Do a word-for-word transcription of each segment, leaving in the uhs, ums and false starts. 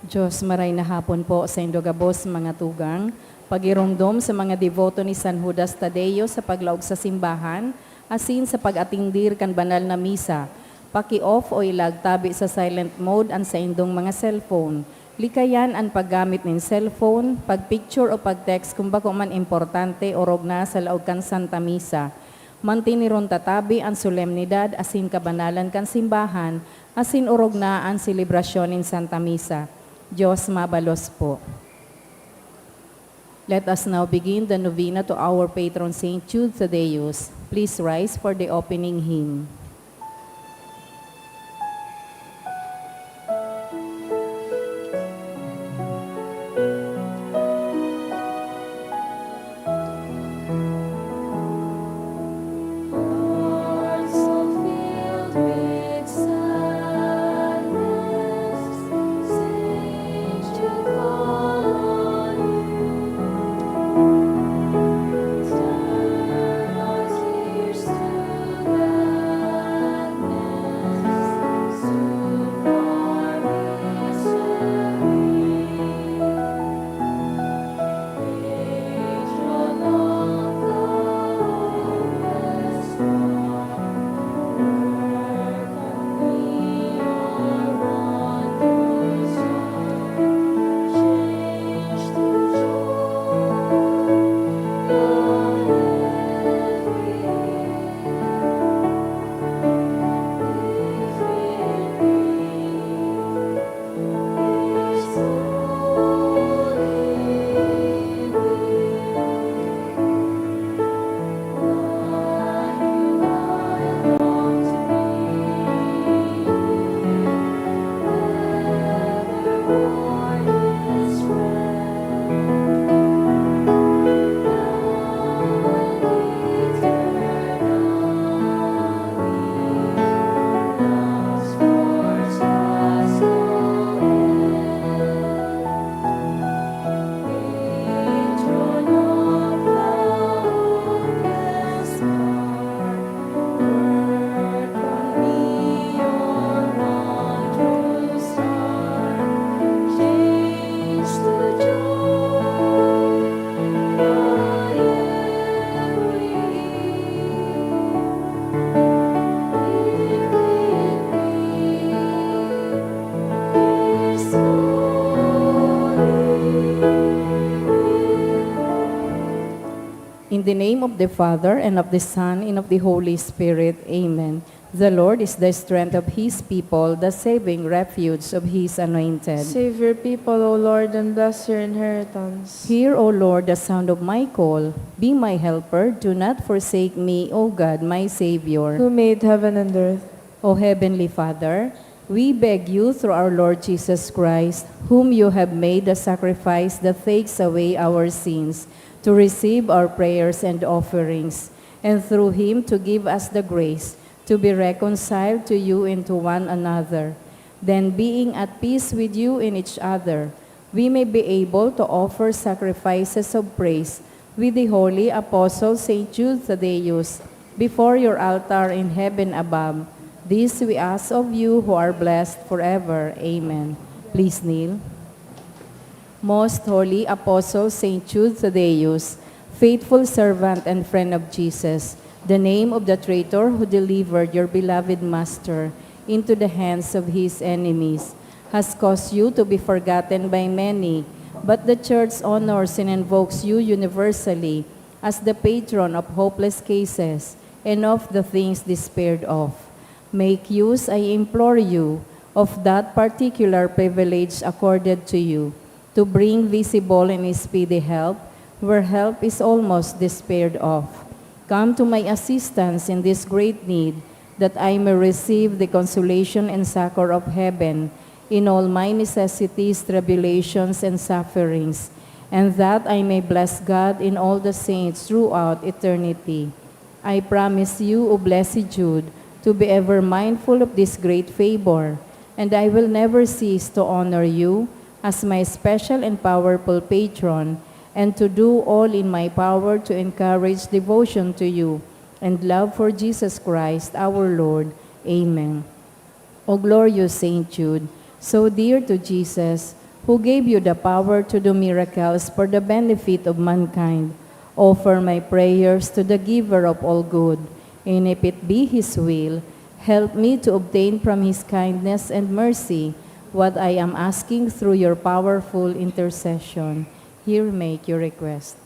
Diyos, maray na hapon po saindo gabos, mga tugang. Pagiromdom sa mga deboto ni San Judas Tadeo sa paglaog sa simbahan, asin sa pag-atindir kan banal na misa. Paki-off o ilag tabi sa silent mode an saindong mga cellphone. Likayan an paggamit nin cellphone, pag-picture o pag-text kun bako man importante orog na sa laog kan Santa Misa. Mantiniron ta tabi an solemnidad asin kabanalan kan simbahan, asin orog na an selebrasyon nin Santa Misa. Diyos mabalos po. Let us now begin the novena to our patron Saint Jude Thaddeus. Please rise for the opening hymn. In the name of the Father, and of the Son, and of the Holy Spirit. Amen. The Lord is the strength of His people, the saving refuge of His anointed. Save your people, O Lord, and bless your inheritance. Hear, O Lord, the sound of my call. Be my helper. Do not forsake me, O God, my Savior. Who made heaven and earth. O Heavenly Father, we beg you through our Lord Jesus Christ, whom you have made a sacrifice that takes away our sins, to receive our prayers and offerings, and through him to give us the grace to be reconciled to you and to one another. Then, being at peace with you and each other, we may be able to offer sacrifices of praise with the holy apostle Saint Jude Thaddeus before your altar in heaven above. This we ask of you who are blessed forever. Amen. Please kneel. Most Holy Apostle Saint Jude Thaddeus, faithful servant and friend of Jesus, the name of the traitor who delivered your beloved Master into the hands of his enemies, has caused you to be forgotten by many, but the Church honors and invokes you universally as the patron of hopeless cases and of the things despaired of. Make use, I implore you, of that particular privilege accorded to you, to bring visible and speedy help where help is almost despaired of. Come to my assistance in this great need, that I may receive the consolation and succor of heaven in all my necessities, tribulations, and sufferings, and that I may bless God in all the saints throughout eternity. I promise you, O Blessed Jude, to be ever mindful of this great favor, and I will never cease to honor you as my special and powerful patron, and to do all in my power to encourage devotion to you and love for Jesus Christ our Lord. Amen. O glorious Saint Jude, so dear to Jesus, who gave you the power to do miracles for the benefit of mankind, offer my prayers to the Giver of all good, and if it be His will, help me to obtain from His kindness and mercy what I am asking through your powerful intercession. Here make your request.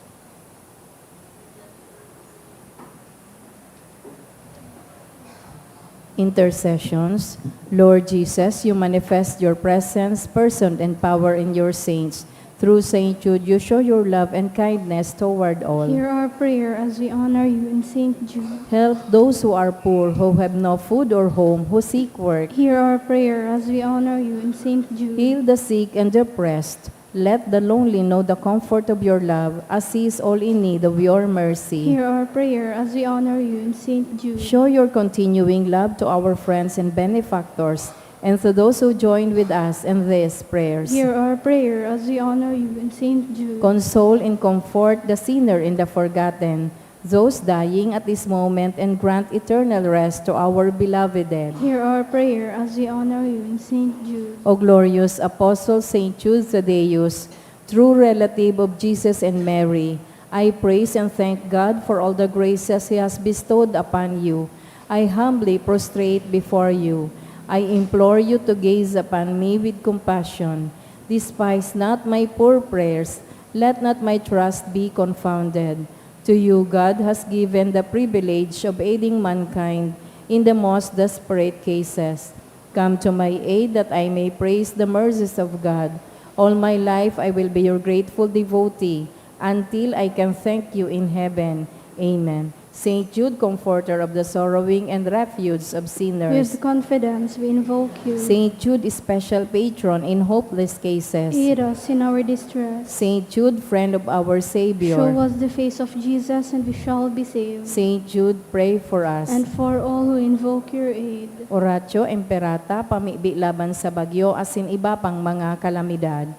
Intercessions. Lord Jesus, you manifest your presence, person, and power in your saints. Through Saint Jude, you show your love and kindness toward all. Hear our prayer as we honor you in Saint Jude. Help those who are poor, who have no food or home, who seek work. Hear our prayer as we honor you in Saint Jude. Heal the sick and the oppressed. Let the lonely know the comfort of your love, assist all in need of your mercy. Hear our prayer as we honor you in Saint Jude. Show your continuing love to our friends and benefactors, and to those who join with us in these prayers. Hear our prayer as we honor you in Saint Jude. Console and comfort the sinner and the forgotten, those dying at this moment, and grant eternal rest to our beloved dead. Hear our prayer as we honor you in Saint Jude. O glorious Apostle Saint Jude Thaddeus, true relative of Jesus and Mary, I praise and thank God for all the graces He has bestowed upon you. I humbly prostrate before you. I implore you to gaze upon me with compassion. Despise not my poor prayers. Let not my trust be confounded. To you, God has given the privilege of aiding mankind in the most desperate cases. Come to my aid that I may praise the mercies of God. All my life I will be your grateful devotee until I can thank you in heaven. Amen. Saint Jude, comforter of the sorrowing and refuge of sinners. With confidence we invoke you. Saint Jude, special patron in hopeless cases. Aid us in our distress. Saint Jude, friend of our Savior. Show us the face of Jesus and we shall be saved. Saint Jude, pray for us. And for all who invoke your aid. Oratio Imperata, pamibi laban sa bagyo asin iba pang mga kalamidad.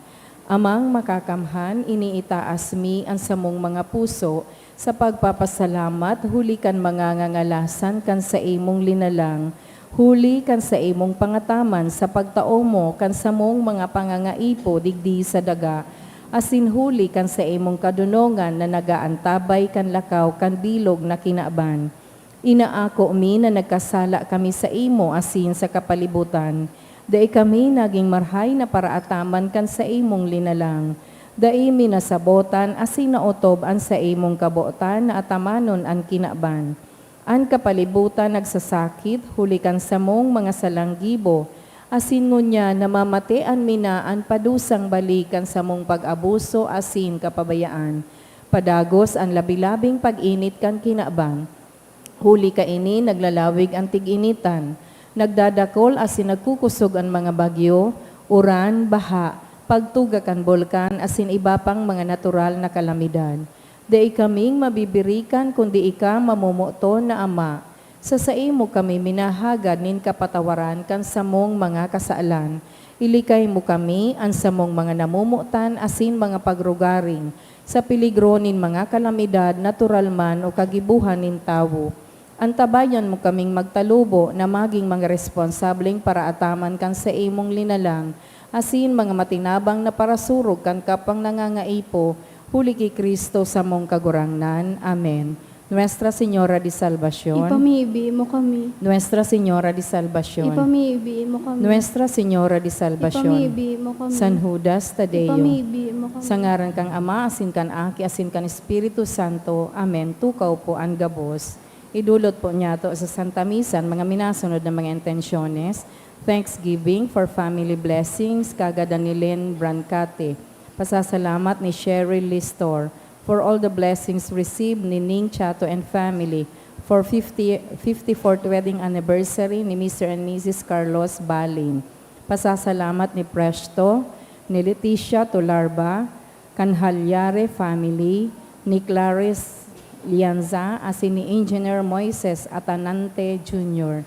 Amang Makakamhan, iniitaas mi an samong mga puso sa pagpapasalamat huli kan mga ngangalasan kan saimong linalang, huli kan saimong pangataman sa pagtao mo kan samong mga pangangaipo digdi sa daga, asin huli kan saimong kadonongan na nag-aantabay kan lakaw kan bilog na kinaban. Inaako mi na nagkasala kami saimo asin sa kapalibutan. Dai kami nagin marahay na paraataman kan saimong linalang. Dai mi nasabotan asin naotob an saimong kabotan na atamanon an kinaban. An kapalibutan nagsasakit huli kan samong mga salang gibo, asin ngunyan namamatean mi na an padusang balik kan samong pag-abuso asin kapabayaan. Padagos an labi-labing pag-init kan kinaban. Huli kaini, naglalawig an tig-initan, nagdadakol asin nagkukusog an mga bagyo, uran, baha, pagtuga kan bulkan, asin iba pang mga natural na kalamidad. Dai kaming mabibirikan kundi ika, mamomoton na Ama. Sa saimo kami minahagad nin kapatawaran kan samong mga kasalan. Ilikay mo kami, an samong mga namomotan asin mga pagrugaring, sa peligro nin mga kalamidad, natural man o kagibohan nin tawo. Antabayan mo kaming magtalubo na magin mga responsableng paraataman kan saimong linalang, asin mga matinabang na parasurog kan kapwang nangangaipo, huli ki Cristo samong Kagurangnan. Amen. Nuestra Señora de Salvacion. Ipamibi mo kami. Nuestra Señora de Salvacion. Ipamibi mo kami. Nuestra Señora de Salvacion. Ipamibi mo kami. San Judas Tadeo. Ipamibi mo kami. Sa ngaran kan Ama, asin kan Aki, asin kan Espiritu Santo. Amen. Tukaw po an gabos. Idulot po niyato sa Santa Misa an mga minasunod na mga intensyones. Thanksgiving for family blessings, kagadan ni Len Brancate. Pasasalamat ni Sherry Listor for all the blessings received ni Ning Chato and family for fifty, fifty-fourth wedding anniversary ni Mister and Missus Carlos Balin. Pasasalamat ni Presto, ni Leticia Tularba, kan Halyare family, ni Clarice Lianza, asin ni Engineer Moises Atanante Junior.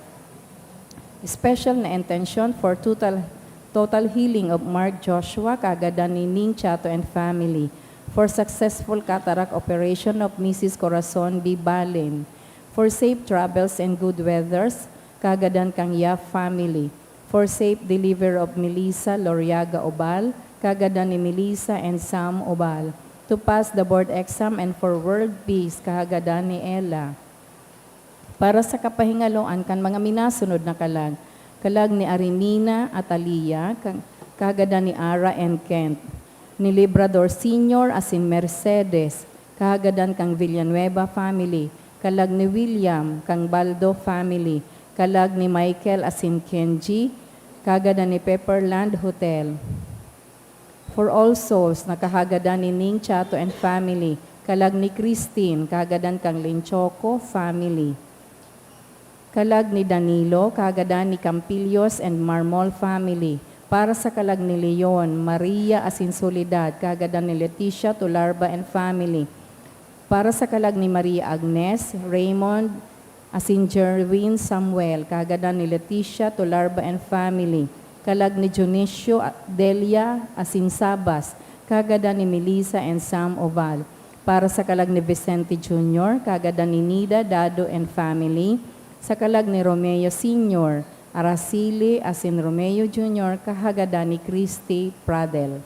Special na intensyon for total, total healing of Mark Joshua, kagadan ni Ning Chato and family, for successful cataract operation of Missus Corazon B. Balin, for safe travels and good weathers, kagadan kan Yap family, for safe delivery of Melissa Loriaga Obal, kahagadan ni Melissa and Sam Obal, to pass the board exam and for world peace, kahagadan ni Ella. Para sa kapahingaloan kan mga minasunod na kalag, kalag ni Arimina Atalia, ka-, kahagadan ni Ara and Kent, ni Librador Senior asin Mercedes, kahagadan kan Villanueva family, kalag ni William, kan Baldo family, kalag ni Michael asin Kenji, kahagadan ni Pepperland Hotel. For All Souls, na kahagadan ni Ning Chato and family, kalag ni Christine, kahagadan kan Linchoco family. Kalag ni Danilo, kahagadan ni Campillos and Marmol family. Para sa kalag ni Leon, Maria asin Soledad, kahagadan ni Leticia Tularba and family. Para sa kalag ni Maria Agnes, Raymond, asin Jerwin Samuel, kahagadan ni Leticia Tularba and family. Kalag ni Dionisio, Delia, asin Sabas, kahagadan ni Melissa and Sam Oval. Para sa kalag ni Vicente Junior, kahagadan ni Nida, Dado, and family. Sa kalag ni Romeo Senior, Araceli, asin Romeo Junior, kahagadan ni Christy Pradel.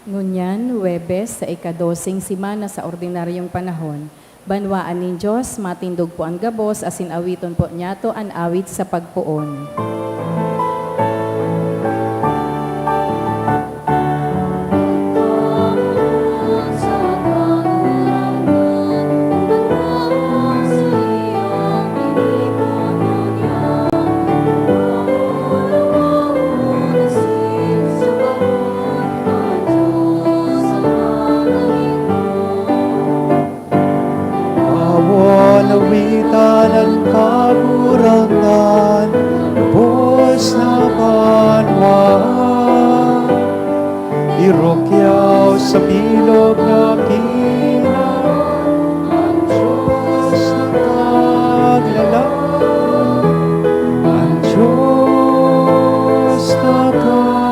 Ngunyan, Huwebes, sa ikadoseng semana sa ordinaryong panahon, banwaan nin Dios, matindog po an gabos, asin awiton po niyato an awit sa pagpoon. Awon awitan an Kagurangnan, lubos na banwaan. Irukyaw sa bilog na kinaban, an Dios na Kaglalang, an Dios na Kaglalang.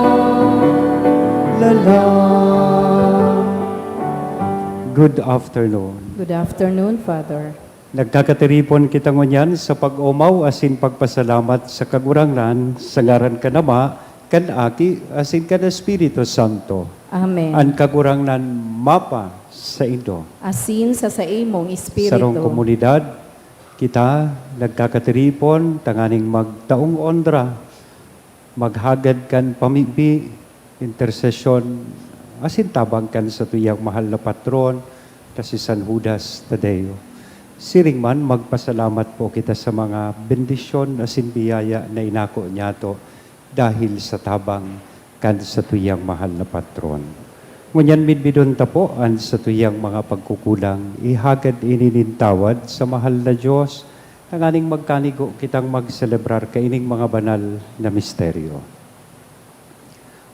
Good afternoon. Good afternoon, Father. Nagkakatiripon kita ngunyan sa pag-omaw asin pagpasalamat sa Kagurangnan, sa ngaran kan Ama, kan Aki, asin kan Espiritu Santo. Amen. An Kagurangnan mapa saindo. Asin sa saimong espiritu. Sarong komunidad, kita nagkakatiripon tanganing magtaong onra, maghagad kan pamibi, intersesyon, asin tabang kan satuyang mahal na patron, na si San Judas Tadeo. Siring man, magpasalamat po kita sa mga bendisyon asin biyaya na inako niyato dahil sa tabang kan satuyang mahal na patron. Ngunyan, midbidon ta po an satuyang mga pagkukulang, ihagad ini nin tawad sa mahal na Dios, tanganing magkanigo kitang magselebrar kaining mga banal na misteryo.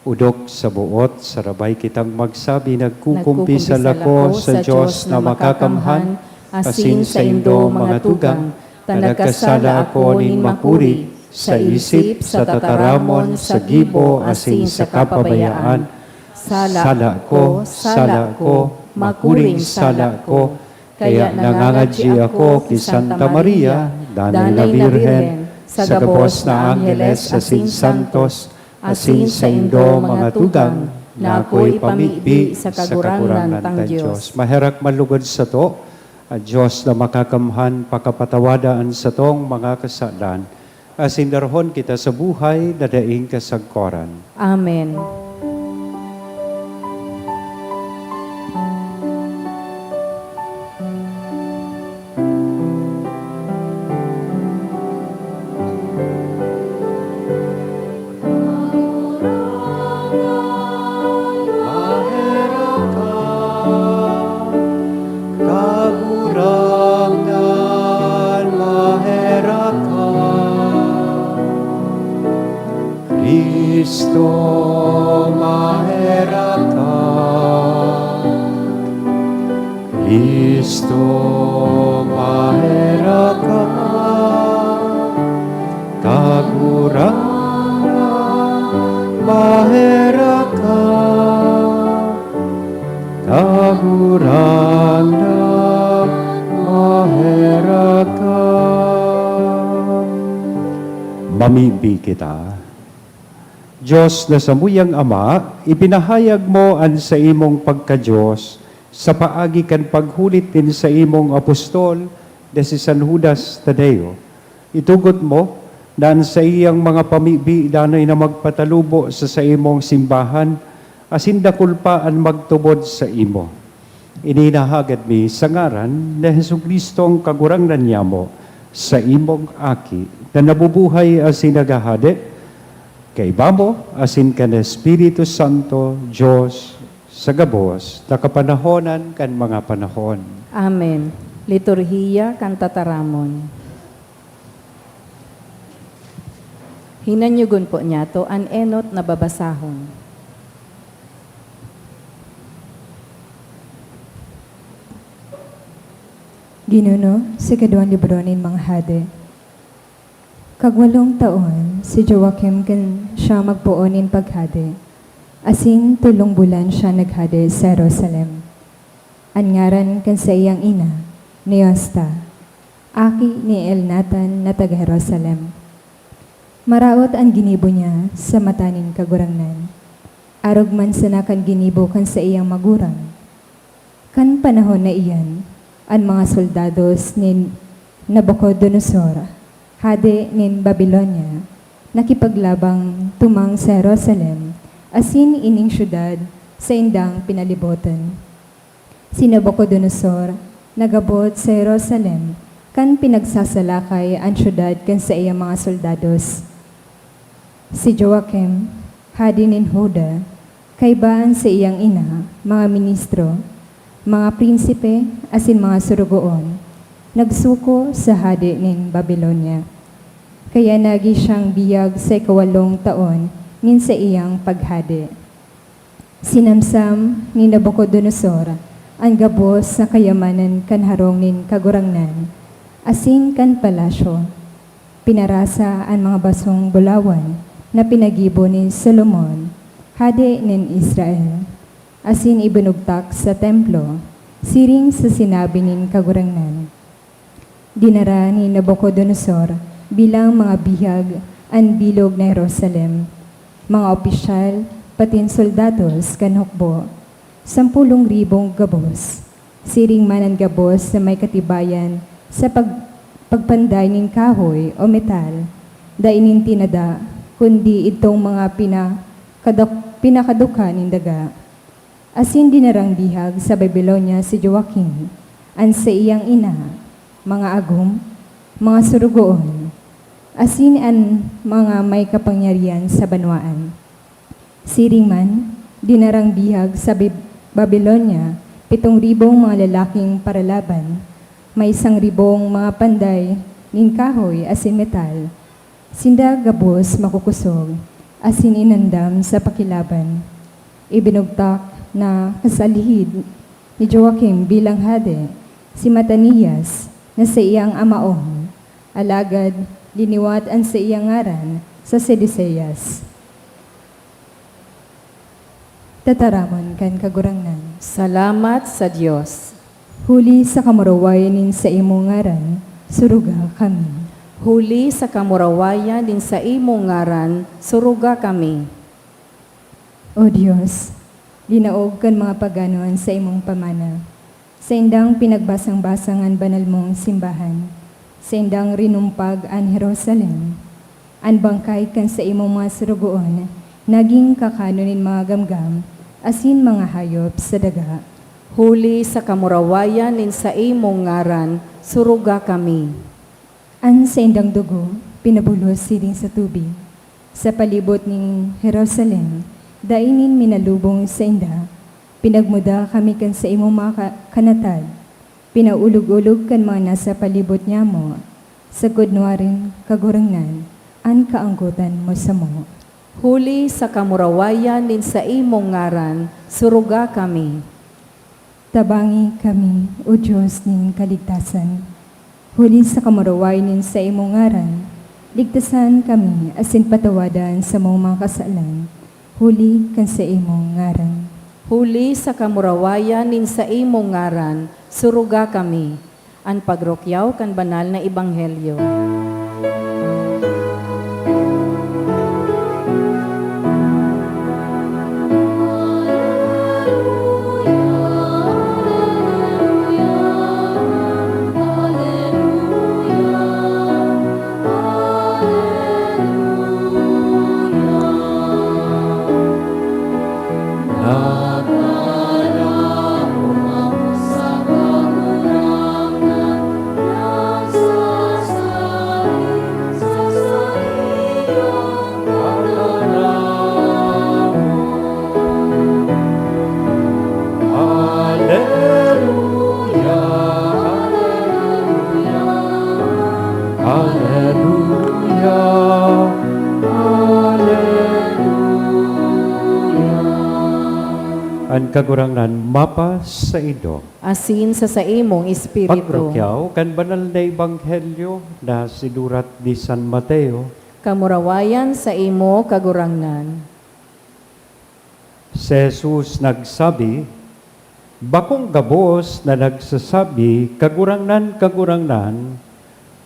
Odok sa boot, sarabay kitang magsabi, nagkukumpisal ako sa Dios na makakamhan, asin saindo mga tugang, ta nagkasala ako nin makuri, sa isip, sa tataramon, sa gibo, asin sa kapabayaan. Sala ko, sala ko, makuring sala ko. Kaya nangangadyi ako ki Santa Maria, Danay na Birhen, sa gabos na angheles asin santos, asin saindo mga tugang, na akoy pamibi sa Kagurangnan tang Dios. Maherak man lugod sato, an Dios na makakamhan pakapatawada an satong mga kasalan, asin darahon kita sa buhay na daing kasagkoran. Amen. Kagurangnan, maherak ka. Cristo, maherak ka. Cristo, maherak ka. Kagurangnan, maherak ka. Kagurangnan, maherak ka. Mamibi kita. Dios na samuyang Ama, ipinahayag mo an saimong pagka-Dios sa paagi kan paghulit nin saimong apostol na si San Judas Tadeo. Itugot mo na an saiyang mga pamibi danay na magpatalubo sa saimong simbahan, asin dakul pa an magtubod saimo. Ini nahagad mi sa ngaran ni Jesu-Cristong Kagurangnan nyamo, saimong Aki, na nabubuhay asin naghahade, kaiba mo asin kan Espiritu Santo, Dios, sa gabos na kapanahonan kan mga panahon. Amen. Liturhiya kan Tataramon. Hinanyugon po niyato an enot na babasahon. Ginuno, sa kadwang libro nin mga hade. Kagwalong taon, si Joachim kan siya magpoon nin paghade, asin tolong bulan siya naghade sa Jerusalem. An ngaran kan saiyang ina, Neosta, aki ni Elnatan na taga Jerusalem. Maraot an ginibo niya sa mata nin Kagurangnan, arog man sana kan ginibo kan saiyang magurang. Kan panahon na iyan, an mga soldados ni Nabucodonosor, hade nin Babilonia, nakipaglabang tumang sa Jerusalem, asin ining syudad saindang pinalibotan. Si Nabucodonosor nagabot sa Jerusalem kan pinagsasalakay an syudad kan saiyang mga soldados. Si Joachim, hade nin Juda, kaiba an saiyang ina, mga ministro, mga prinsipe, asin mga sorogoon, nagsuko sa hade nin Babilonia. Kaya nagi siyang biyag sa ikawalong taon nin saiyang paghade. Sinamsam ni Nabucodonosor an gabos na kayamanan kan harong nin Kagurangnan asin kan palasyo. Pinarasa an mga basong bulawan na pinagibo ni Solomon, hade nin Israel, asin ibinugtak sa templo, siring sa sinabi nin Kagurangnan. Dinara ni Nabucodonosor bilang mga bihag an bilog na Jerusalem, mga opisyal, patin soldados kan hukbo, sampulong ribong gabos, siring man an gabos na may katibayan sa pag-, pagpanday nin kahoy o metal, dai nin tinada, kundi idtong mga pina-, kadok-, pinakadukha nin daga. Asin dinarang bihag sa Babilonia si Joachim, an saiyang ina, mga agom, mga sorogoon, asin an mga may kapangyarihan sa banwaan. Siring man, dinarang bihag sa Bib-, Babilonia pitong ribong mga lalaking paralaban, may isang ribong mga panday nin kahoy asin metal. Sinda gabos makukosog, asin inandam sa pakilaban. Ibinugtak na kasalihid ni Joaquim bilang hade si Matanias na saiyang amaon, alagad liniwat an saiyang ngaran sa Sedeseas. Tataramon kan Kagurangnan. Salamat sa Dios. Huli sa kamurawayan nin saimong ngaran, suruga kami. Huli sa kamurawayan nin saimong ngaran, suruga kami. O Dios, linaog kan mga pagano an saimong pamana. Saindang pinagbasang-basang an banal mong simbahan. Saindang rinumpag an Jerusalem. An bangkay kan saimong mga surugoon nagin kakanon nin mga gamgam asin mga hayop sa daga. Huli sa kamurawayan nin saimong ngaran, suruga kami. An saindang dugo pinabulos siring sa tubig. Sa palibot nin Jerusalem, dai nin minalubong sainda. Pinagmuda kami kan saimong mga ka-, kanatad. Pinaolog-olog kan mga nasa palibot nyamo. Sagkod nwarin, Kagurangnan, an kaanggotan mo samo. Huli sa kamurawayan nin saimong ngaran, suruga kami. Tabangi kami, O Dios nin kaligtasan. Huli sa kamurawayan nin saimong ngaran, ligtasan kami asin patawadan samong mga kasalan, huli kan saimong ngaran. Huli sa kamurawayan nin saimong ngaran, suruga kami. An pagrukyaw kan banal na ebanghelyo. Aleluya, aleluya, aleluya, aleluya. An Kagurangnan mapasaindo. Asin sa saimong espiritu. Pagrukyaw kan banal na ebanghelyo na sinurat ni San Mateo. Kamurawayan saimo, Kagurangnan. Si Jesus nagsabi, "Bakong gabos na nagsasabi, 'Kagurangnan, Kagurangnan,'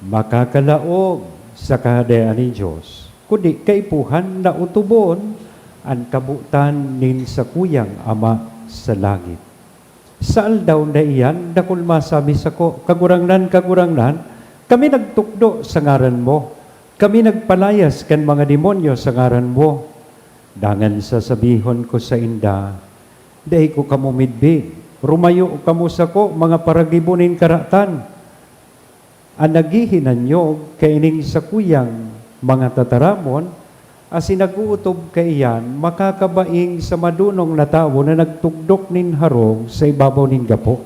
makakalaog sa Kahadean nin Dios, kundi kaipuhan na otobon an kabotan nin sakuyang Ama sa langit." Sa aldaw na iyan, dakul masabi sako, 'Kagurangnan, Kagurangnan, kami nagtukdo sa ngaran mo, kami nagpalayas kan mga demonyo sa ngaran mo.' Dangan sasabihon ko sainda, 'Dai ko kamo midbid. Rumayo kamo sako, mga paragibo nin karatan.' An naghihinanyog kaining sakuyang mga tataramon asin nag-ootob kaiyan, makakabaing sa madonong na tawo na nagtugdok nin harong sa ibabaw nin gapo.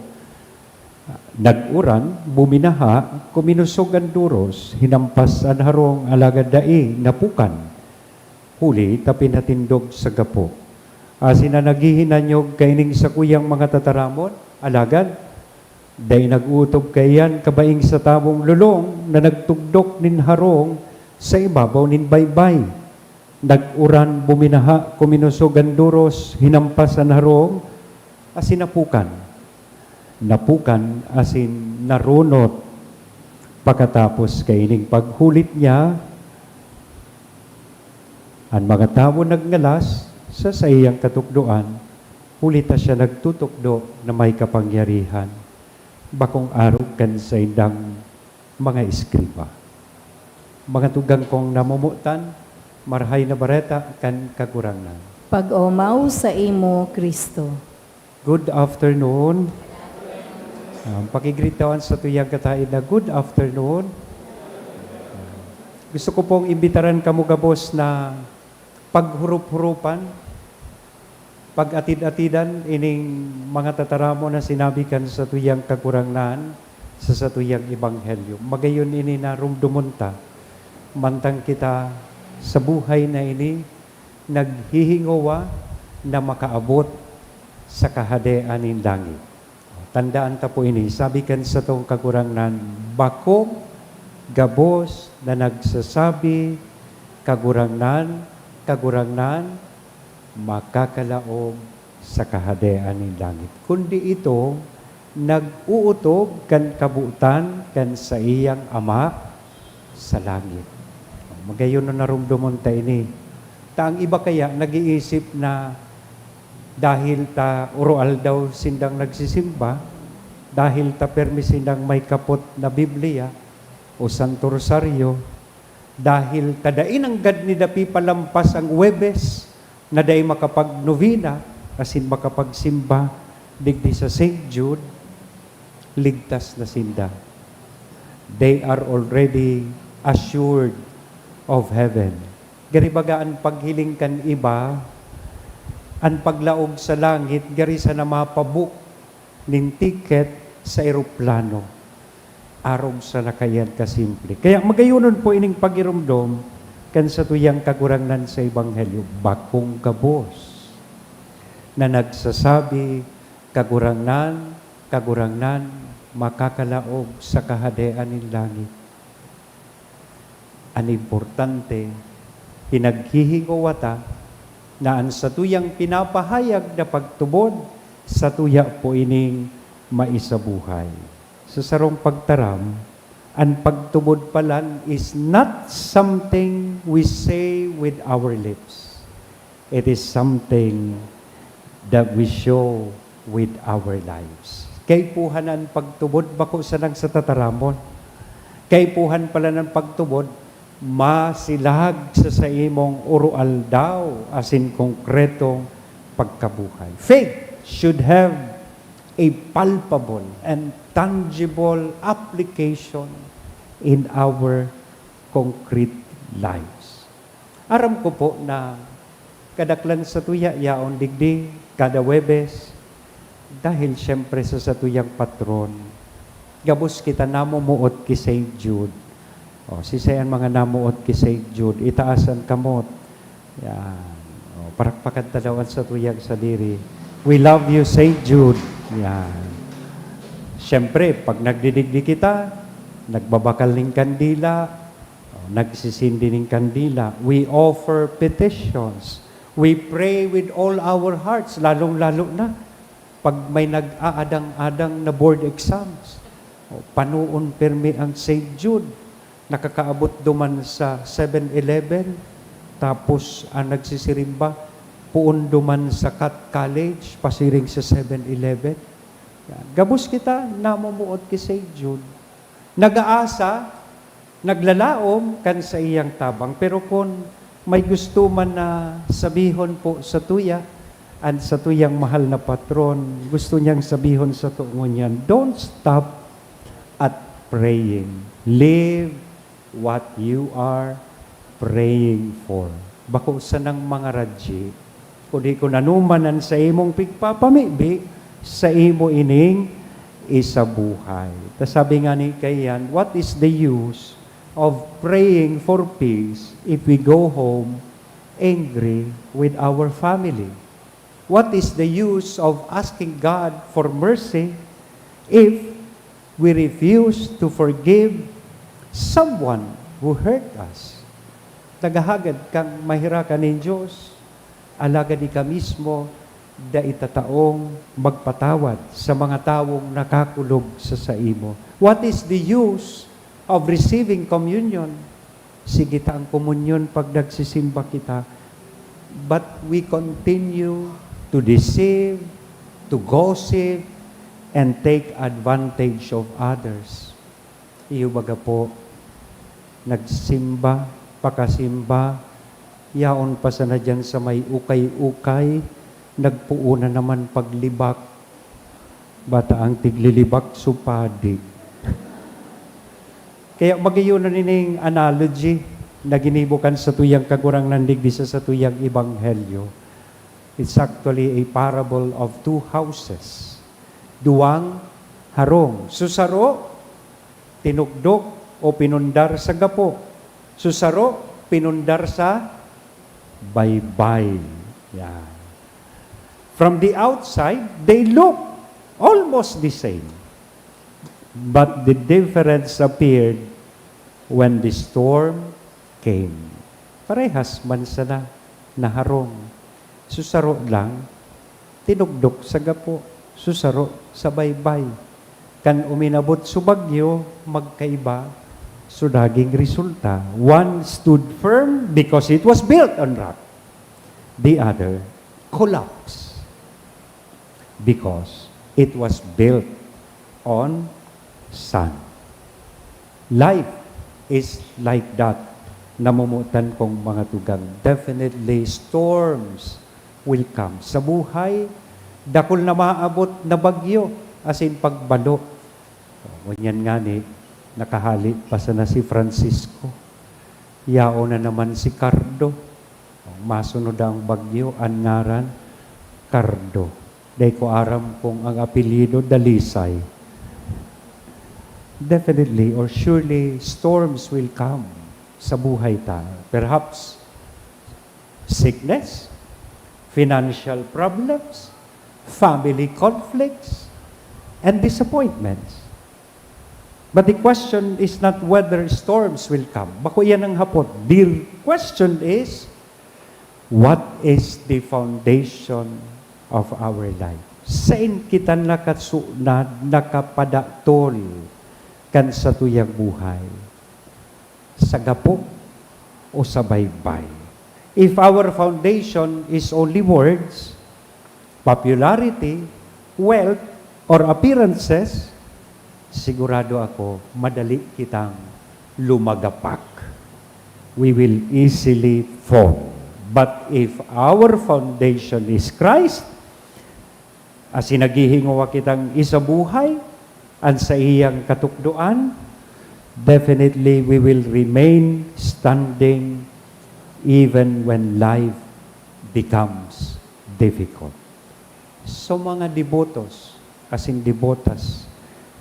Nag-uran, buminaha, kuminosog an doros, hinampas an harong, alagad dai napukan, huli ta pinatindog sa gapo. Asin an naghihinanyog kaining sakuyang mga tataramon, alagad dai nag-ootob kaiyan, kabaing sa tawong lolong na nagtugdok nin harong sa ibabaw nin baybay. Nag-uran, buminaha, kuminosog an doros, hinampas an harong, asin napukan. Napukan asin narunot. Pakatapos kaining paghulit niya, an mga tawo nagngalas sa saiyang katukdoan, huli ta siya nagtutukdo na may kapangyarihan, bakong arog kan saindang mga eskriba. Mga tugang kong namomotan, Marahay na Bareta kan Kagurangnan. Pag-omaw saimo, Cristo. Good afternoon. Ah, pakigritawan sa tuyang kataid na good afternoon. Gusto ko pong imbitaran kamo gabos na paghurup-hurupan, pag-atid-atidan ining mga tataramon na sinabi kan satuyang Kagurangnan sa satuyang ebanghelyo. Magayon ini na rumdomon ta, mantang kita sa buhay na ini, naghihingowa na makaabot sa Kahadean nin langit. Tandaan ta po ini, sabi kan satong Kagurangnan, "Bakong gabos na nagsasabi, 'Kagurangnan, Kagurangnan,' makakalaog sa Kahadean nin langit, kundi itong nag-ootob kan kabotan kan saiyang Ama sa langit." Magayon na naromdomon ta ini. Ta ang iba kaya nag-iisip na dahil ta oro-aldaw sindang nagsisimba, dahil ta permi sindang may kapot na Biblia o Santo Rosario, dahil ta dai nanggad ninda pipalampas ang Huwebes na dai makapagnovena asin makapagsimba digdi sa Saint Jude, ligtas na sinda. They are already assured of heaven. Gari baga an paghiling kan iba, an paglaog sa langit, gari sana mapabook nin ticket sa eroplano. Arog sana kaiyan kasimple. Kaya magayonon po ining pagiromdom kan satuyang Kagurangnan sa Ebanghelyo, bakong gabos na nagsasabi, "Kagurangnan, Kagurangnan, makakalaog sa Kahadean nin langit." An importante, pinaghihingowa ta na an satuyang pinapahayag na pagtubod, satuya po ining maisabuhay. Sa sarong pagtaram, an pagtubod palan is not something we say with our lips. It is something that we show with our lives. Kaipuhan an pagtubod, bako sanang sa tataramon. Kaipuhan palan an pagtubod, masilag sa saimong oro-aldaw asin konkretong pagkabuhay. Faith should have a palpable and tangible application in our concrete lives. Aram ko po na kadaklan satuya yaon digdi kada Huwebes, dahil siyempre sa satuyang patron. Gabos kita namumuot ki Saint Jude. O, sisay an mga namuot ki Saint Jude, itaas an kamot. Yan. O, parakpakan ta daw an satuyang sadiri. We love you, Saint Jude. Yan. Siyempre, pag nagdidigdi kita, nagbabakal nin kandila, o, nagsisindi nin kandila. We offer petitions. We pray with all our hearts, lalong-lalo na pag may nag-aadang-adang na board exams. O, panoon pirmi ang Saint Jude. Nakakaabot duman sa Seven Eleven, tapos ang nagsisirimba, poon duman sa Cat College, pasiring sa Seven Eleven. Yan. Gabos kita namumuot ki Saint Jude. Nag-aasa, naglalaom kan saiyang tabang. Pero kun may gusto man na sabihon po satuya, an satuyang mahal na patron, gusto niyang sabihon sato ngunyan, "Don't stop at praying. Live what you are praying for." Bako sanang mangaradyi, kundi kun ano man an saimong pigpapamibi, saimo ining isabuhay. Ta sabi ngani kaiyan, "What is the use of praying for peace if we go home angry with our family? What is the use of asking God for mercy if we refuse to forgive someone who hurt us?" Naghahagad kang maherakan nin Dios, alagad ika mismo dai tataong magpatawad sa mga tawong nakakulog sa saimo. What is the use of receiving communion? Sige ta ang komunyon pag nagsisimba kita, but we continue to deceive, to gossip, and take advantage of others. Iyo baga po, nagsimba, pakasimba, yaon pa sana diyan sa may ukay-ukay, nagpuon na naman paglibak. Bata ang tiglilibak, supadi. Kaya magayon na nining analogy na ginibo kan satuyang Kagurangnan digdi sa satuyang ebanghelyo. It's actually a parable of two houses. Duwang harong. Susaro, tinukdok o pinundar sa gapo. Susaro, pinundar sa baybay. Yan. From the outside, they look almost the same. But the difference appeared when the storm came. Parehas man sana naharong. Susaro lang, tinugdok sa gapo, susaro sa baybay. Kan uminabot su bagyo, magkaiba su naging resulta. One stood firm because it was built on rock. The other collapsed because it was built on sand. Life is like that. Namomotan kong mga tugang, definitely storms will come. Sa buhay, dakul na maabot na bagyo, as in pagbalo. Ngunyan ngani, nakahali pa sana si Francisco. Yaon na naman si Cardo. Masunod ang bagyo, an ngaran, Cardo. Dai ko aram kung ang apelyido, Dalisay. Definitely or surely, storms will come sa buhay ta. Perhaps, sickness, financial problems, family conflicts, and disappointments. But the question is not whether storms will come. Bako iyan ang hapot. The question is, what is the foundation of our life? Sain kita nakasunad, nakapadatol kan satuyang buhay? Sa gapo o sa baybay? If our foundation is only words, popularity, wealth, or appearances, sigurado ako, madali kitang lumagapak. We will easily fall. But if our foundation is Christ, asin naghihingowa kitang isabuhay an saiyang katukdoan, definitely we will remain standing even when life becomes difficult. So, mga debotos asin debotas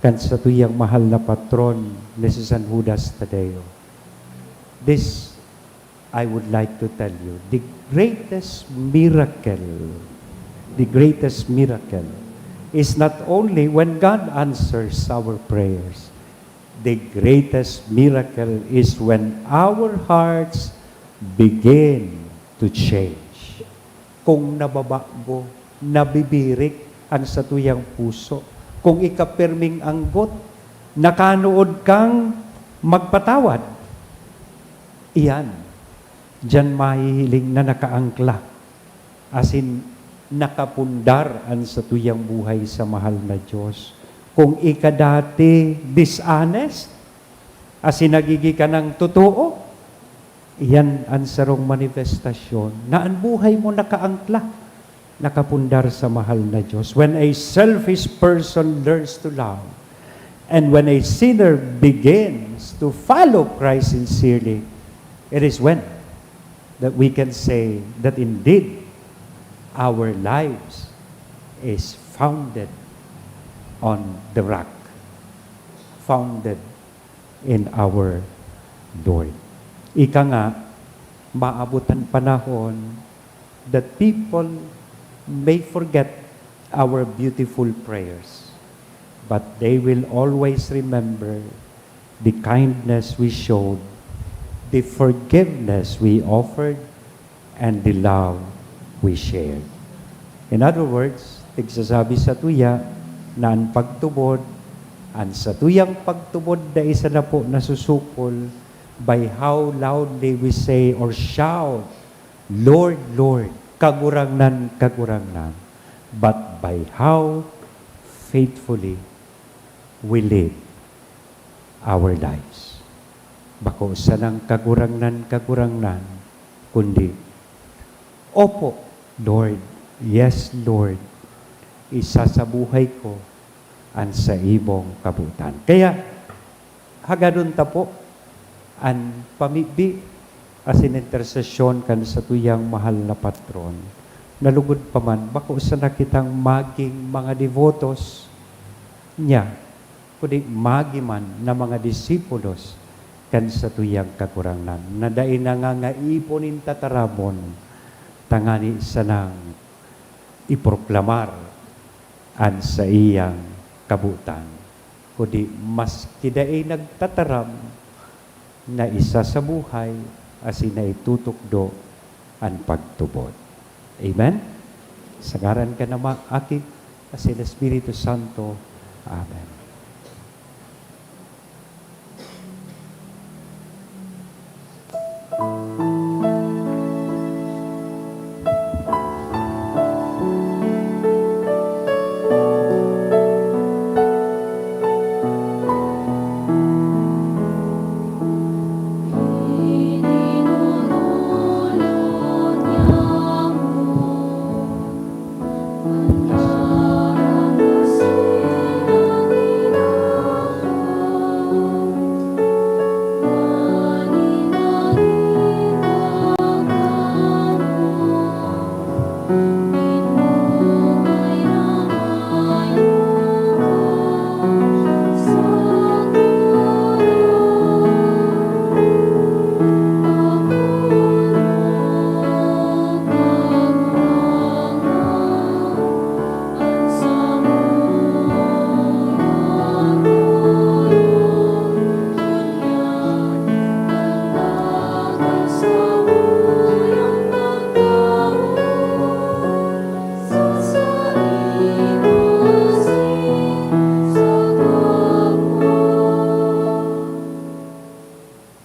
kan satuyang mahal na patron na si San Judas Tadeo, this I would like to tell you, the greatest miracle, the greatest miracle is not only when God answers our prayers. The greatest miracle is when our hearts begin to change. Kung nababago, nabibirik an satuyang puso, kung ika pirming anggot, nakanood kang magpatawad, iyan, diyan mahihiling na nakaangkla asin nakapundar an satuyang buhay sa mahal na Dios. Kung ika dati dishonest, asin nagiging ka nang totoo, iyan an sarong manifestasyon na an buhay mo nakaangkla, nakapundar sa mahal na Dios. When a selfish person learns to love, and when a sinner begins to follow Christ sincerely, it is when that we can say that indeed our lives is founded on the rock, founded in our Lord. Ika nga, maabot an panahon that people may forget our beautiful prayers, but they will always remember the kindness we showed, the forgiveness we offered, and the love we shared. In other words, tigsasabi satuya na an pagtubod, an satuyang pagtubod dai sana po nasusukol by how loudly we say or shout, "Lord, Lord, Kagurangnan, Kagurangnan," but by how faithfully we live our lives. Bako sanang Kagurangnan, Kagurangnan, kundi, "Opo, Lord. Yes, Lord. Isasabuhay ko an saimong kabotan." Kaya, hagadon ta po an pamibi asin intersesyon kan satuyang mahal na patron. Nalugod pa man, bako sana kitang maging mga debotos niya, kundi magi man na mga disipulos kan satuyang Kagurangnan, na dai nangangaipo nin tataramon, tangani sanang iproklamar an saiyang kabotan. Kundi maski dai nagtataram na isa sa buhay asin na itutukdo an pagtubod. Amen? Sa ngaran kan Ama, Aki, asin Espiritu Santo. Amen.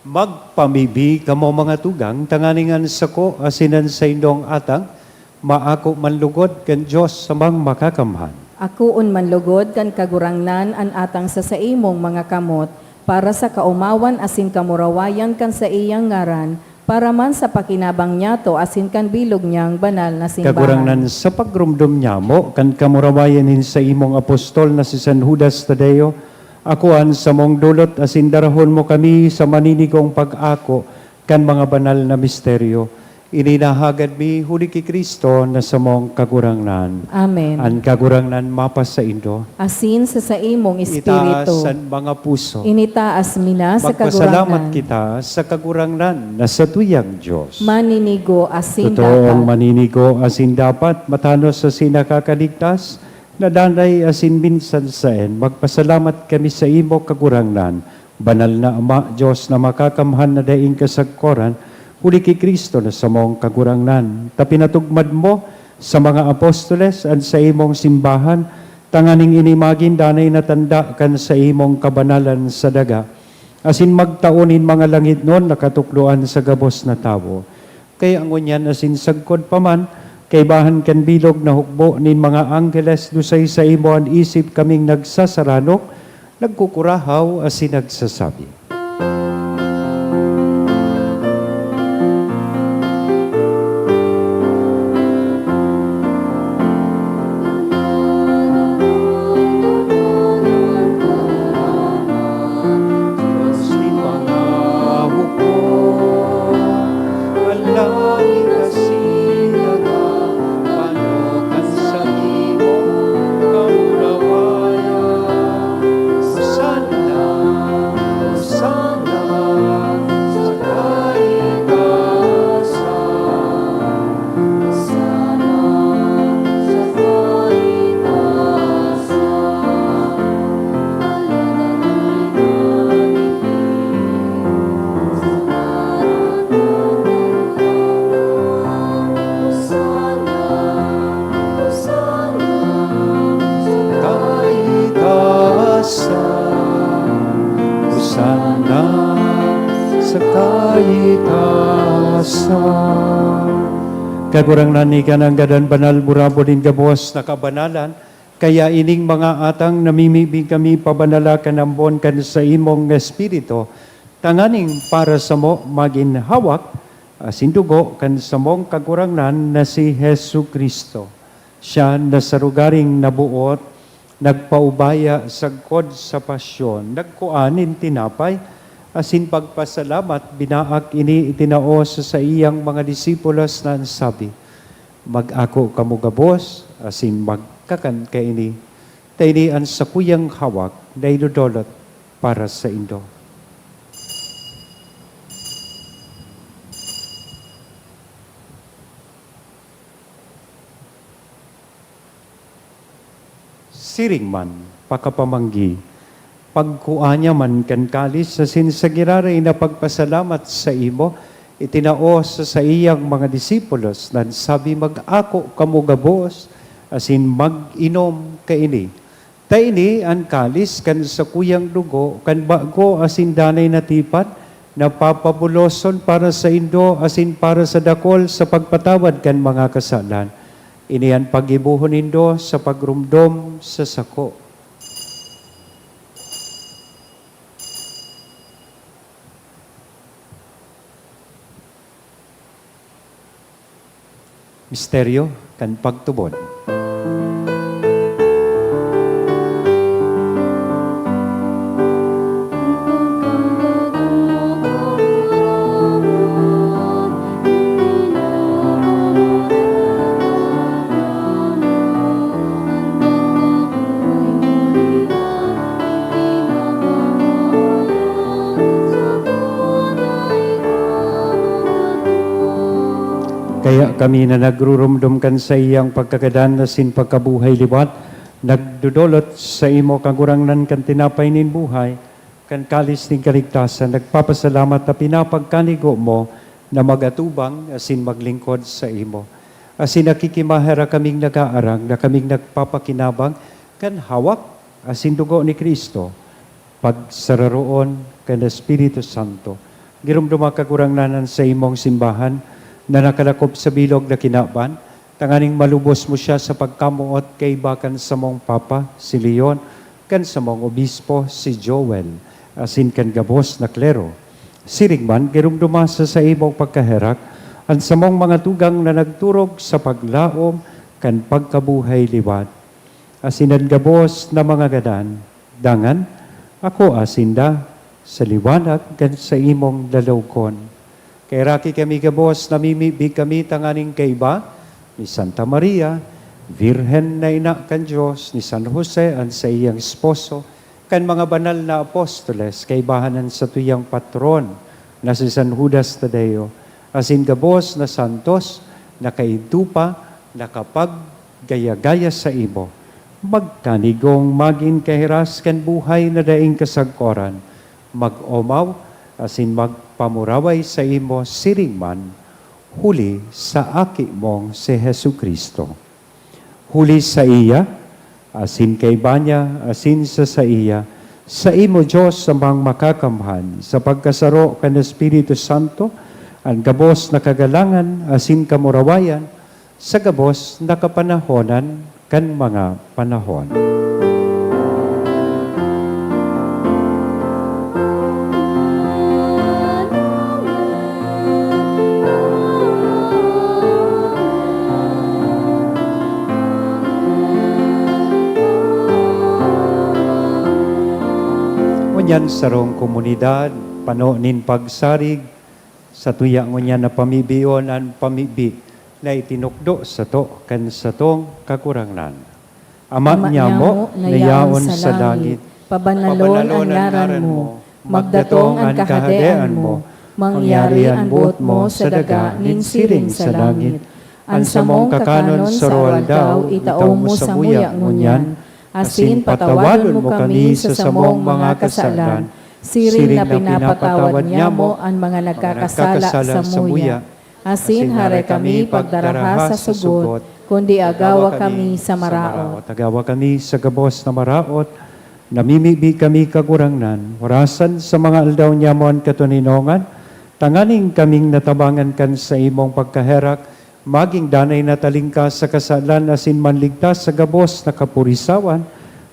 Magpamibi kamo, mga tugang, tanganing an sako asin an saindong atang maako man lugod kan Dios Amang Makakamhan. Akoon man lugod kan Kagurangnan an atang sa saimong mga kamot, para sa kaomawan asin kamurawayan kan saiyang ngaran, para man sa pakinabang niyato asin kan bilog niyang banal na simbahan. Kagurangnan, sa pagromdom nyamo kan kamurawayan nin saimong apostol na si San Judas Tadeo, akoa an samong dolot asin darahon mo kami sa maninigong pag-ako kan mga banal na misteryo. Ini nahagad mi huli ki Cristo na samong Kagurangnan. Amen. An Kagurangnan mapasaindo. Asin sa saimong espiritu. Itaas an mga puso. Initaas mi na sa Kagurangnan. Magpasalamat kita sa Kagurangnan na satuyang Dios. Maninigo asin dapat. Totoong maninigo asin dapat, matanos asin nakakaligtas, na danay asin minsan saen, magpasalamat kami saimo, Kagurangnan, Banal na Ama, Dios na makakamhan na daing kasagkoran, huli ki Cristo na samong Kagurangnan, ta pinatugmad mo sa mga apostoles an saimong simbahan, tanganing ini magin danay na tanda kan saimong kabanalan sa daga, asin magtao nin mga langitnon na katukdoan sa gabos na tawo. Kaya ngunyan asin sagkod pa man, kaibahan kan bilog na hukbo nin mga angheles, dusay saimo an isip kaming nagsasaranok, nagkukurahaw asin nagsasabi. Sa mga hukbo, alangin asin nagpapanukan sa imo kamurawayan. Hosanna, Hosanna sa kaitaasan. Kaitaasan, Hosanna sa kaitaasan. Kagurangnan, ika nanggad an banal, burabod nin gabos na kabanalan, kaya ining mga atang namimibi kami pabanala kan ambon kan saimong Espiritu, tanganing para samo magin hawak asin dugo kan samong Kagurangnan na si Jesu-Cristo. Siya na sa lugaring naboot, nagpaubaya sagkod sa pasyon, nagkua nin tinapay, asin pagpasalamat, binaak ini, itinao sa saiyang mga disipulos na an sabi, "Mag-ako kamo gabos, asin magkakan kaini, ta ini an sakuyang hawak na idodolot para saindo." Siring man, pakapamanggi, pagkua niya man kan kalis asin sa giraray na pagpasalamat saimo, itinao sa saiyang mga disipulos, nagsabi, "Mag-ako kamo gabos asin mag-inom kaini. Ta ini an kalis kan sakuyang dugo kan bago asin danay na tipan, na papabuloson para saindo asin para sa dakol sa pagpatawad kan mga kasalan. Ini an paggibohon nindo sa pagromdom sa sako." Misteryo kan pagtubod. Kaya kami na nagruromdom kan saiyang pagkagadan asin pagkabuhay liwat, nagdodolot saimo, Kagurangnan, kan tinapay nin buhay, kan kalis nin kaligtasan, nagpapasalamat ta pinapagkanigo mo na mag-atubang asin maglingkod saimo. Asin nakikimaherak kaming nag-aarang na kaming nagpapakinabang kan hawak asin dugo ni Cristo, pagsararoon kan Espiritu Santo. Giromdoma, Kagurangnan, an saimong simbahan na nakalakop sa bilog na kinaban, tanganing malubos mo siya sa pagkamoot kaiba kan samong Papa, si Leon, kan samong Obispo, si Joel, asin kan gabos na klero. Siring man, giromdoma sa saimong pagkaherak an samong mga tugang na nagturog sa paglaom kan pagkabuhay liwat, asin an gabos na mga gadan. Dangan, akoa sinda sa liwanag kan saimong lalawogon. Kaheraki kami gabos, namimibi kami tanganing kaiba ni Santa Maria, Birhen na ina kan Dios, ni San Jose, an saiyang esposo, kan mga banal na apostoles, kaibahan an satuyang patron na si San Judas Tadeo, asin gabos na santos na kaidto pa nakapaggaya-gaya saimo. Magkanigong magin kahiras kan buhay na daing kasagkoran, mag-omaw asin magpamuraway saimo siring man, huli sa Aki mong si Jesu-Cristo. Huli saiya, asin kaiba niya, asin sa saiya, saimo, Dios Amang Makakamhan, sa pagkasaro kan Espiritu Santo, an gabos na kagalangan asin kamurawayan, sa gabos na kapanahonan kan mga panahon. Ngunyan sarong komunidad, pano nin pagsarig, satuya ngunyan na pamibion an pamibi na itinukdo sato kan satong Kagurangnan. Ama niamo na yaon sa langit, pabanalon an ngaran mo, magdatong an kahadean mo, mangyari an boot mo sa daga nin siring sa langit. An samong kakanon sa aroaldaw, itao mo samuya ngunyan, asin patawadon mo kami sa samong mga kasalan, siring na pinapatawad nyamo an mga nagkakasala samuya. Asin hare kami pagdaraha sa sugot, kundi agawa kami sa maraot. Agawa kami sa gabos na maraot, namimibi kami, Kagurangnan, orasan sa mga aldaw nyamo an katoninongan, tanganing kaming natabangan kan saimong pagkaherak, magin danay na talingkas sa kasalan asin manligtas sa gabos na kapurisawan,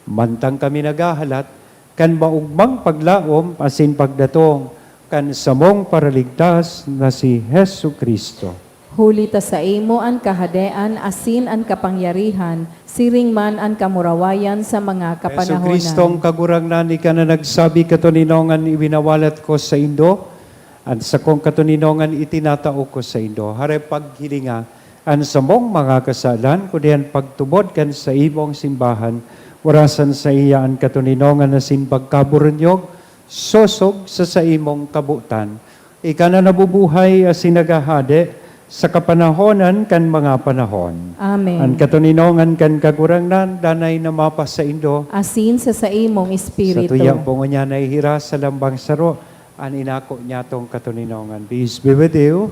mantang kami naghahalat kan maogmang paglaom asin pagdatong kan samong Paraligtas na si Jesu-Cristo. Huli ta saimo an kahadean asin an kapangyarihan, siring man an kamurawayan sa mga kapanahonan. Jesu-Cristong Kagurangnan, ika na nagsabi, "Katoninongan iwinawalat ko saindo, an sakong katoninongan itinatao ko saindo." Hare paghilinga an samong mga kasalan, kundi an pagtubod kan saimong simbahan, orasan saiya an katoninongan asin pagkaburunyog, sosog sa saimong kabotan. Ika na nabubuhay asin naghahade Sa kapanahonan kan mga panahon. Amen. An katoninongan kan Kagurangnan danay na mapasaindo. Asin sa saimong espiritu. Sa tuya po ngunyan nahihiras sa lambang saro an inako niyatong katoninongan. Peace be with you.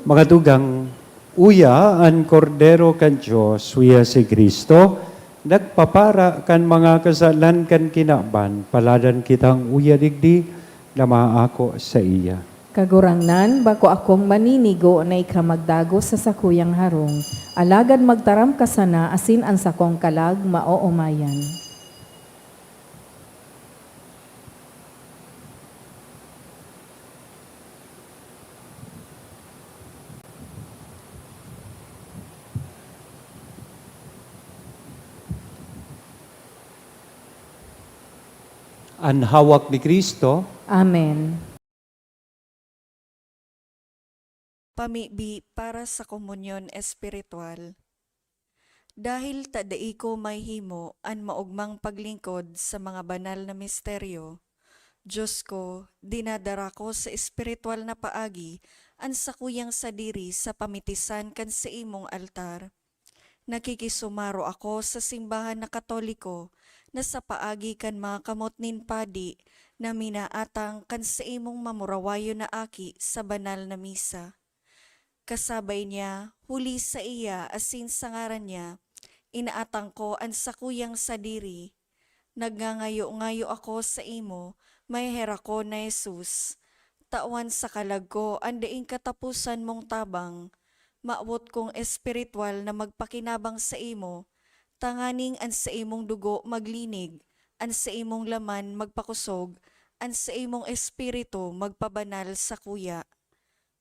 Mga tugang, uya an Kordero kan Dios, uya si Cristo, nagpapara kan mga kasalan kan kinaban. Paladan kitang uya digdi na maako saiya. Kagurangnan, bako akong maninigo na ika magdagos sa sakuyang harong, alagad magtaram ka sana asin an sakong kalag maoomayan. An hawak ni Cristo. Amen. Pamibi para sa komunyon espiritual. Dahil ta dai ko mahihimo an maogmang paglingkod sa mga banal na misteryo, Dios ko, dinadara ko sa espiritual na paagi an sakuyang sadiri sa pamitisan kan saimong altar. Nakikisumaro ako sa simbahan na Katoliko na sa paagi kan mga kamot nin padi na minaatang kan saimong mamurawayon na aki sa banal na misa. Kasabay niya, huli saiya asin sa ngaran niya, inaatang ko an sakuyang sadiri. Nagngangayo-ngayo ako saimo, maheherakon na Jesus. Tawan sa kalag ko an daing kataposan mong tabang. Mawot kong espiritual na magpakinabang saimo, tanganing an saimong dugo maglinig, an saimong laman magpakosog, an saimong espiritu magpabanal sakuya.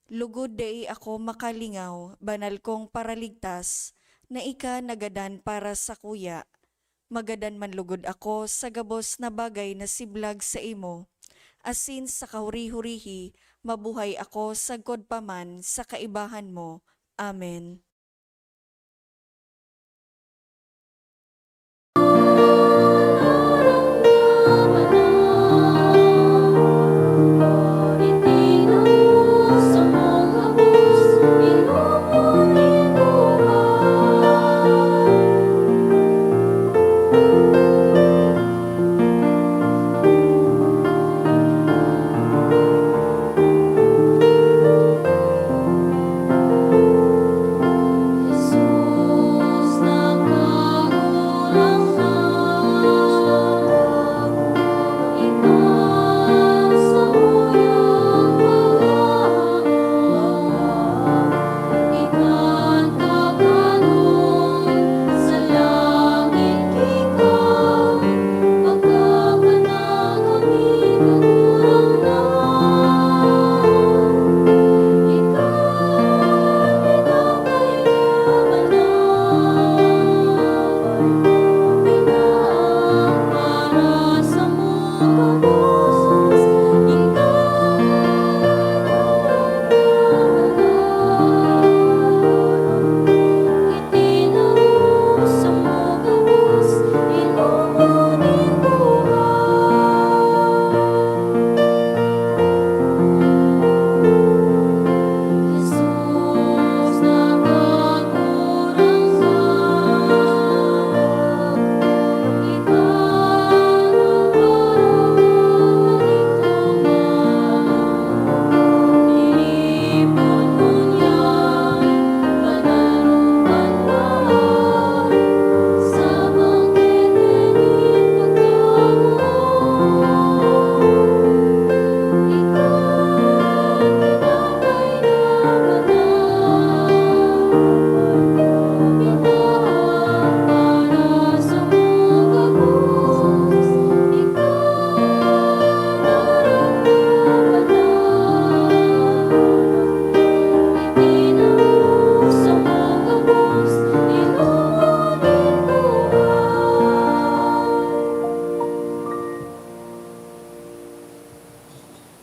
Lugod dai ako makalingaw, banal kong Paraligtas, na ika nagadan para sakuya. Magadan man lugod ako sa gabos na bagay na siblag saimo, asin sa kahuri-hurihi mabuhay ako sagkod pa man sa kaibahan mo. Amen.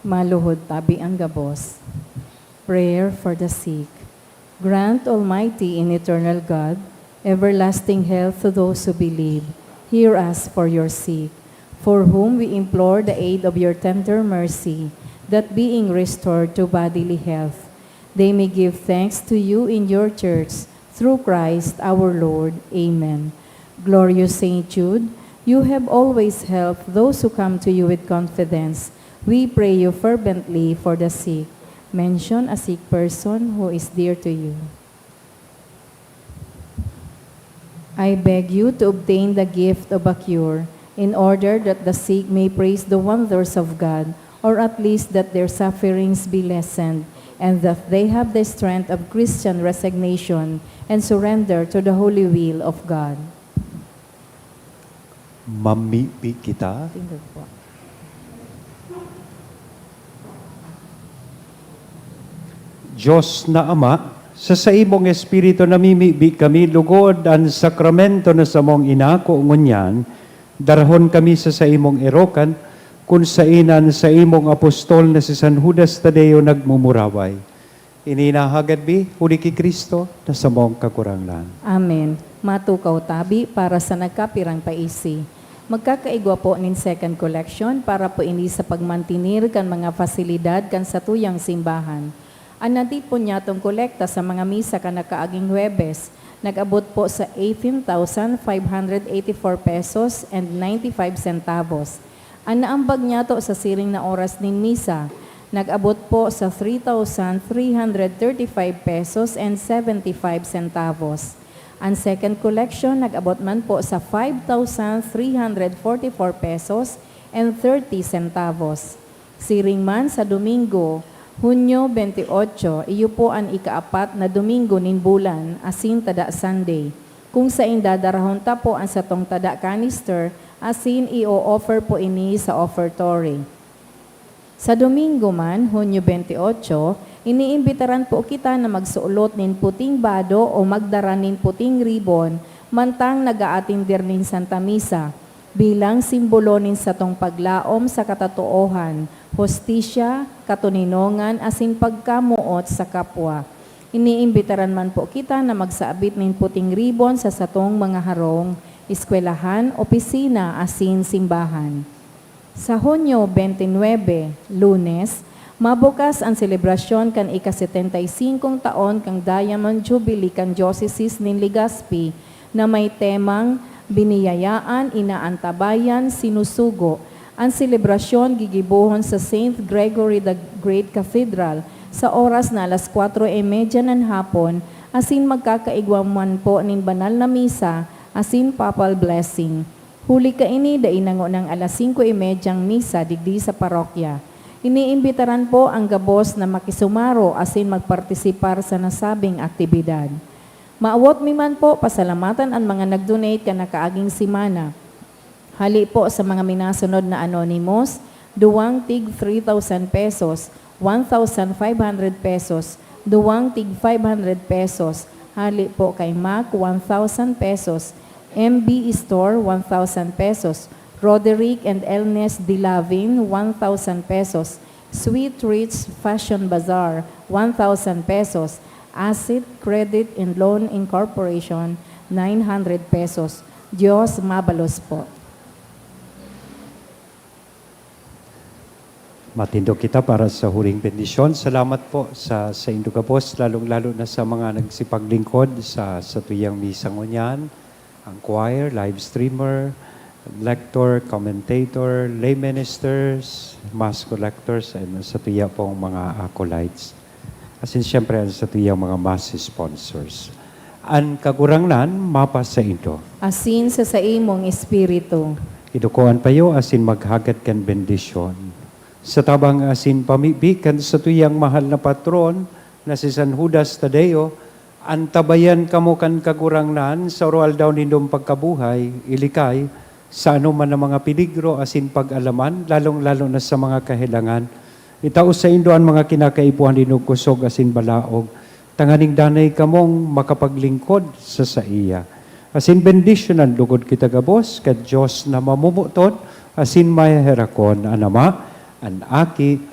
Maluhod tabi ang gabos. Prayer for the sick. Grant, Almighty and Eternal God, everlasting health to those who believe. Hear us for your sick, for whom we implore the aid of your tender mercy, that being restored to bodily health, they may give thanks to you in your church, through Christ our Lord. Amen. Glorious Saint Jude, you have always helped those who come to you with confidence. We pray you fervently for the sick. Mention a sick person who is dear to you. I beg you to obtain the gift of a cure, in order that the sick may praise the wonders of God, or at least that their sufferings be lessened, and that they have the strength of Christian resignation and surrender to the holy will of God. Mamibi kita. Tindog po. Dios na Ama, sa saimong Espiritu namimibi kami lugod an sakramento na samong inako ngunyan, darahon kami sa saimong erokan, kun saen an saimong apostol na si San Judas Tadeo nagmumuraway. Ini inahagad mi, huli ki Cristo, na samong Kagurangnan. Amen. Matukaw tabi para sa nagkapirang paisi. Magkakaigwa po nin second collection para po ini sa pagmantenir kan mga pasilidad kan satuyang simbahan. An natipon nyatong kolekta sa mga misa kan nakaaging Huwebes, nag-abot po sa eighteen thousand five hundred eighty-four pesos and ninety-five centavos. An naambag nyato sa siring na oras nin misa, nag-abot po sa three thousand three hundred thirty-five pesos and seventy-five centavos. An second collection nag-abot man po sa five thousand three hundred forty-four pesos and thirty centavos. Siring man sa Domingo, Hunyo twenty-eight, iyo po an ikaapat na Domingo nin bulan, asin tada Sunday, kung saen dadarahon ta po an satong tada canister, asin i-o-offer po ini sa offertory. Sa Domingo man, Hunyo twenty-eight, iniimbitaran po kita na magsuolot nin puting bado o magdara nin puting ribon mantang nag-aatender nin Santa Misa, bilang simbolo nin satong paglaom sa katatoohan, hustisya, katoninongan, asin pagkamoot sa kapwa. Iniimbitaran man po kita na magsabit nin puting ribon sa satong mga harong, eskwelahan, opisina, asin simbahan. Sa Hunyo twenty-nine, Lunes, mabukas an selebrasyon kan ika-setenta y singkong taon kan Diamond Jubilee kan Diocese nin Legazpi na may temang Biniyayaan, Inaantabayan, Sinusugo. An selebrasyon gigibohon sa Saint Gregory the Great Cathedral sa oras na alas kwatro y medya nin hapon, asin magkakaigwa man po nin banal na misa asin papal blessing. Huli kaini, dai nangonang alas singko y medyang misa digdi sa parokya. Iniimbitaran po an gabos na makisumaro asin magpartisipar sa nasabing aktibidad. Maawot mi man po pasalamatan an mga nag-donate kan nakaaging semana. Hali po sa mga minasunod na anonymous, duwang tig three thousand pesos, one thousand five hundred pesos, duwang tig five hundred pesos, hali po kay Mac, one thousand pesos, M B Store, one thousand pesos, Roderick and Elnes Dilavin, one thousand pesos, Sweet Rich Fashion Bazaar, one thousand pesos, Asset Credit and Loan Incorporation, nine hundred pesos. Dios mabalos po. Matindog kita para sa huring bendisyon. Salamat po sa saindo gabos, lalong-lalo na sa mga nagsipaglingkod sa satuyang misa ngunyan, ang choir, live streamer, lector, commentator, lay ministers, mass collectors, and sa tuya pong mga acolytes. Asin siyempre, ang sa tuyang mga mass sponsors. An Kagurangnan mapasaindo. Asin sa saimong espiritu. Idukoan payo asin maghagad kan bendisyon. Sa tabang asin pamibi kan satuyang mahal na patron na si San Judas Tadeo, antabayan kamo kan Kagurangnan sa aroaldaw nindong pagkabuhay, ilikay, sa anoman na mga peligro asin pag-alaman, lalong-lalo na sa mga kahelangan. Itao saindo an mga kinakaipuhan nindong kusog asin balaog, tanganing danay kamong makapaglingkod sa saiya. Asin bendisyonan lugod kita gabos kan Dios na mamomoot asin maheherakon, an Ama, an Aki,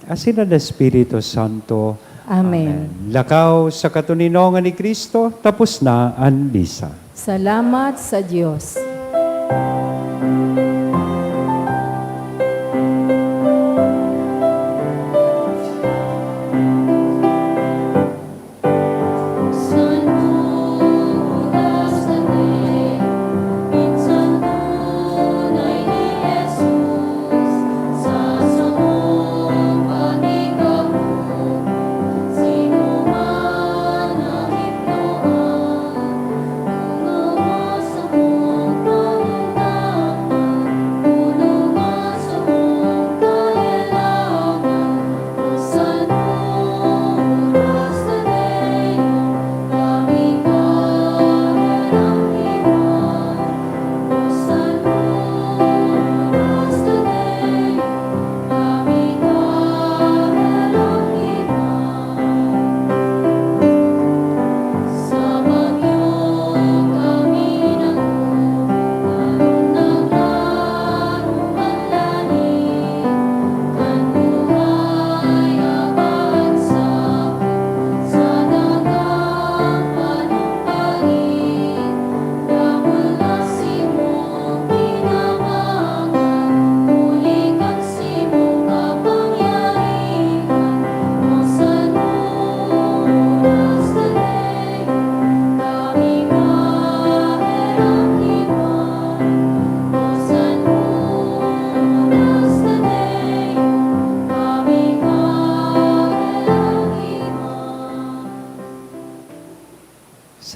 asin an Espiritu Santo. Amen. Lakaw sa katoninongan ni Cristo, tapos na an misa. Salamat sa Diyos.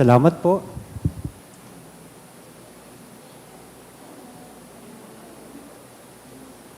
Salamat po.